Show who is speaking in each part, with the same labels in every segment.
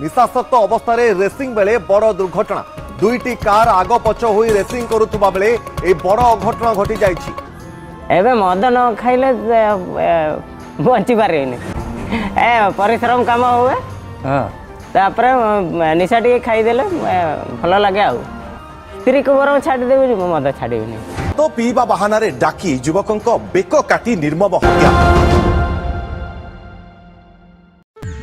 Speaker 1: ନିଶାସକ୍ତ ଅବସ୍ଥାରେ ରେସିଂ ବେଳେ ବଡ଼ ଦୁର୍ଘଟଣା। ଦୁଇଟି କାର ଆଗ ପଛ ହୋଇ ରେସିଂ କରୁଥିବା ବେଳେ ଏହି ବଡ଼ ଅଘଟଣ ଘଟିଯାଇଛି।
Speaker 2: ଏବେ ମଦ ନ ଖାଇଲେ ବଞ୍ଚି ପାରିବେନି। ଏ ପରିଶ୍ରମ କାମ ହୁଏ, ତାପରେ ନିଶା ଟିକେ ଖାଇଦେଲେ ଭଲ ଲାଗେ। ଆଉ ସ୍ତ୍ରୀକୁ ବରଂ ଛାଡ଼ିଦେବି, ମୁଁ ମଦ ଛାଡ଼ିବିନି।
Speaker 1: ତ ପିଇବା ବାହାନାରେ ଡାକି ଯୁବକଙ୍କ ବେକ କାଟି ନିର୍ମମ ହତ୍ୟା।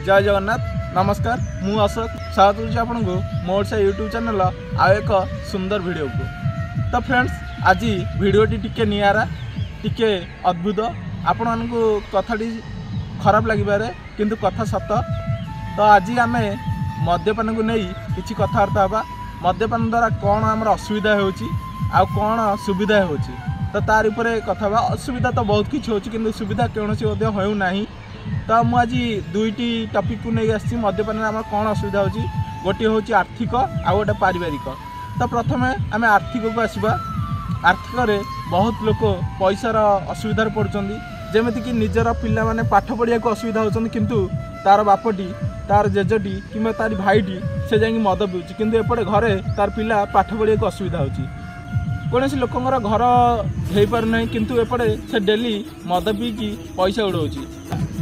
Speaker 3: ଜୟ ଜଗନ୍ନାଥ, ନମସ୍କାର, ମୁଁ ଅଶୋକ ସ୍ୱାଗତ କରୁଛି ଆପଣଙ୍କୁ ମୋ ଓଡ଼ିଶା ୟୁଟ୍ୟୁବ୍ ଚ୍ୟାନେଲ୍ର ଆଉ ଏକ ସୁନ୍ଦର ଭିଡ଼ିଓକୁ। ତ ଫ୍ରେଣ୍ଡସ୍, ଆଜି ଭିଡ଼ିଓଟି ଟିକେ ନିଆରା, ଟିକେ ଅଦ୍ଭୁତ। ଆପଣମାନଙ୍କୁ କଥାଟି ଖରାପ ଲାଗିପାରେ, କିନ୍ତୁ କଥା ସତ। ତ ଆଜି ଆମେ ମଦ୍ୟପାନକୁ ନେଇ କିଛି କଥାବାର୍ତ୍ତା ହେବା। ମଦ୍ୟପାନ ଦ୍ୱାରା କ'ଣ ଆମର ଅସୁବିଧା ହେଉଛି ଆଉ କ'ଣ ସୁବିଧା ହେଉଛି, ତ ତାର ଉପରେ କଥା ହେବା। ଅସୁବିଧା ତ ବହୁତ କିଛି ହେଉଛି, କିନ୍ତୁ ସୁବିଧା କୌଣସି ମଧ୍ୟ ହେଉନାହିଁ। ତ ମୁଁ ଆଜି ଦୁଇଟି ଟପିକ୍କୁ ନେଇ ଆସିଛି। ମଦ୍ୟପାନରେ ଆମର କ'ଣ ଅସୁବିଧା ହେଉଛି, ଗୋଟିଏ ହେଉଛି ଆର୍ଥିକ ଆଉ ଗୋଟେ ପାରିବାରିକ। ତ ପ୍ରଥମେ ଆମେ ଆର୍ଥିକକୁ ଆସିବା। ଆର୍ଥିକରେ ବହୁତ ଲୋକ ପଇସାର ଅସୁବିଧାରେ ପଡ଼ୁଛନ୍ତି। ଯେମିତିକି ନିଜର ପିଲାମାନେ ପାଠ ପଢ଼ିବାକୁ ଅସୁବିଧା ହେଉଛନ୍ତି, କିନ୍ତୁ ତାର ବାପଟି, ତାର ଜେଜେଟି କିମ୍ବା ତାର ଭାଇଟି ସେ ଯାଇକି ମଦ ପିଉଛି, କିନ୍ତୁ ଏପଟେ ଘରେ ତାର ପିଲା ପାଠ ପଢ଼ିବାକୁ ଅସୁବିଧା ହେଉଛି। କୌଣସି ଲୋକଙ୍କର ଘର ହେଇପାରୁନାହିଁ, କିନ୍ତୁ ଏପଟେ ସେ ଡେଲି ମଦ ପିଇକି ପଇସା ଉଡ଼ଉଛି।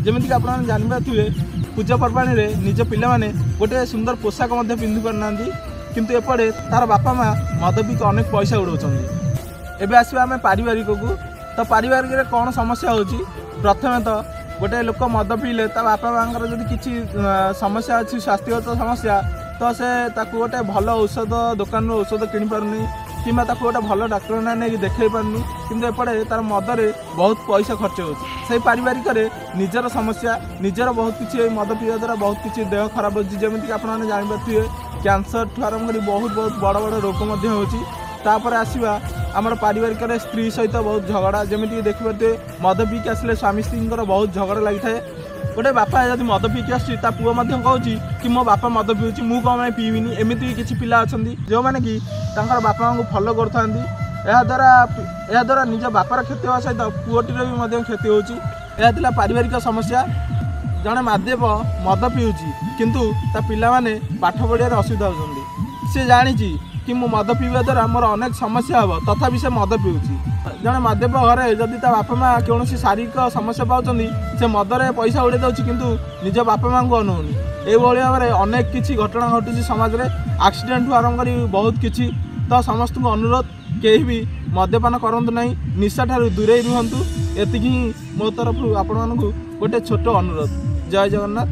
Speaker 3: ଯେମିତିକି ଆପଣମାନେ ଜାଣିପାରୁଥିବେ, ପୂଜା ପର୍ବାଣିରେ ନିଜ ପିଲାମାନେ ଗୋଟେ ସୁନ୍ଦର ପୋଷାକ ମଧ୍ୟ ପିନ୍ଧି ପାରୁନାହାନ୍ତି, କିନ୍ତୁ ଏପଟେ ତାର ବାପା ମା ମଦ ପିଇକି ଅନେକ ପଇସା ଉଡ଼ଉଛନ୍ତି। ଏବେ ଆସିବା ଆମେ ପାରିବାରିକକୁ। ତ ପାରିବାରିକରେ କ'ଣ ସମସ୍ୟା ହେଉଛି? ପ୍ରଥମେ ତ ଗୋଟେ ଲୋକ ମଦ ପିଇଲେ ତା ବାପା ମାଆଙ୍କର ଯଦି କିଛି ସମସ୍ୟା ଅଛି, ସ୍ୱାସ୍ଥ୍ୟଗତ ସମସ୍ୟା, ତ ସେ ତାକୁ ଗୋଟେ ଭଲ ଔଷଧ ଦୋକାନରୁ ଔଷଧ କିଣିପାରୁନି କିମ୍ବା ତାକୁ ଗୋଟେ ଭଲ ଡାକ୍ତରଖାନା ନେଇକି ଦେଖାଇ ପାରୁନି, କିନ୍ତୁ ଏପଟେ ତାର ମଦରେ ବହୁତ ପଇସା ଖର୍ଚ୍ଚ ହେଉଛି। ସେଇ ପାରିବାରିକରେ ନିଜର ସମସ୍ୟା, ନିଜର ବହୁତ କିଛି, ଏଇ ମଦ ପିଇବା ଦ୍ୱାରା ବହୁତ କିଛି ଦେହ ଖରାପ ହେଉଛି। ଯେମିତିକି ଆପଣମାନେ ଜାଣିପାରୁଥିବେ, କ୍ୟାନ୍ସରଠୁ ଆରମ୍ଭ କରି ବହୁତ ବହୁତ ବଡ଼ ବଡ଼ ରୋଗ ମଧ୍ୟ ହେଉଛି। ତାପରେ ଆସିବା ଆମର ପାରିବାରିକରେ ସ୍ତ୍ରୀ ସହିତ ବହୁତ ଝଗଡ଼ା। ଯେମିତିକି ଦେଖିପାରୁଥିବେ, ମଦ ପିଇକି ଆସିଲେ ସ୍ୱାମୀ ସ୍ତ୍ରୀଙ୍କର ବହୁତ ଝଗଡ଼ା ଲାଗିଥାଏ। ଗୋଟେ ବାପା ଯଦି ମଦ ପିଇକି ଆସୁଛି, ତା ପୁଅ ମଧ୍ୟ କହୁଛି କି ମୋ ବାପା ମଦ ପିଉଛି, ମୁଁ କ'ଣ ପାଇଁ ପିଇବିନି? ଏମିତି ବି କିଛି ପିଲା ଅଛନ୍ତି ଯେଉଁମାନେ କି ତାଙ୍କର ବାପା ମାଆଙ୍କୁ ଫଲୋ କରୁଥାନ୍ତି। ଏହାଦ୍ୱାରା ନିଜ ବାପାର କ୍ଷତି ହେବା ସହିତ ପୁଅଟିର ବି ମଧ୍ୟ କ୍ଷତି ହେଉଛି। ଏହା ଥିଲା ପାରିବାରିକ ସମସ୍ୟା। ଜଣେ ମଦ୍ୟପ ମଦ ପିଉଛି, କିନ୍ତୁ ତା ପିଲାମାନେ ପାଠ ପଢ଼ିବାରେ ଅସୁବିଧା ହେଉଛନ୍ତି। ସେ ଜାଣିଛି କି ମୁଁ ମଦ ପିଇବା ଦ୍ୱାରା ମୋର ଅନେକ ସମସ୍ୟା ହେବ, ତଥାପି ସେ ମଦ ପିଉଛି। ଜଣେ ମଦ୍ୟପ ଘରେ ଯଦି ତା ବାପା ମା କୌଣସି ଶାରୀରିକ ସମସ୍ୟା ପାଉଛନ୍ତି, ସେ ମଦରେ ପଇସା ଉଡ଼େଇ ଦେଉଛି, କିନ୍ତୁ ନିଜ ବାପା ମାଆଙ୍କୁ ଅନଉନି। ଏଇଭଳି ଭାବରେ ଅନେକ କିଛି ଘଟଣା ଘଟୁଛି ସମାଜରେ, ଆକ୍ସିଡେଣ୍ଟଠୁ ଆରମ୍ଭ କରି ବହୁତ କିଛି। ତ ସମସ୍ତଙ୍କୁ ଅନୁରୋଧ, କେହି ବି ମଦ୍ୟପାନ କରନ୍ତୁ ନାହିଁ, ନିଶାଠାରୁ ଦୂରେଇ ରୁହନ୍ତୁ। ଏତିକି ହିଁ ମୋ ତରଫରୁ ଆପଣମାନଙ୍କୁ ଗୋଟେ ଛୋଟ ଅନୁରୋଧ। ଜୟ ଜଗନ୍ନାଥ।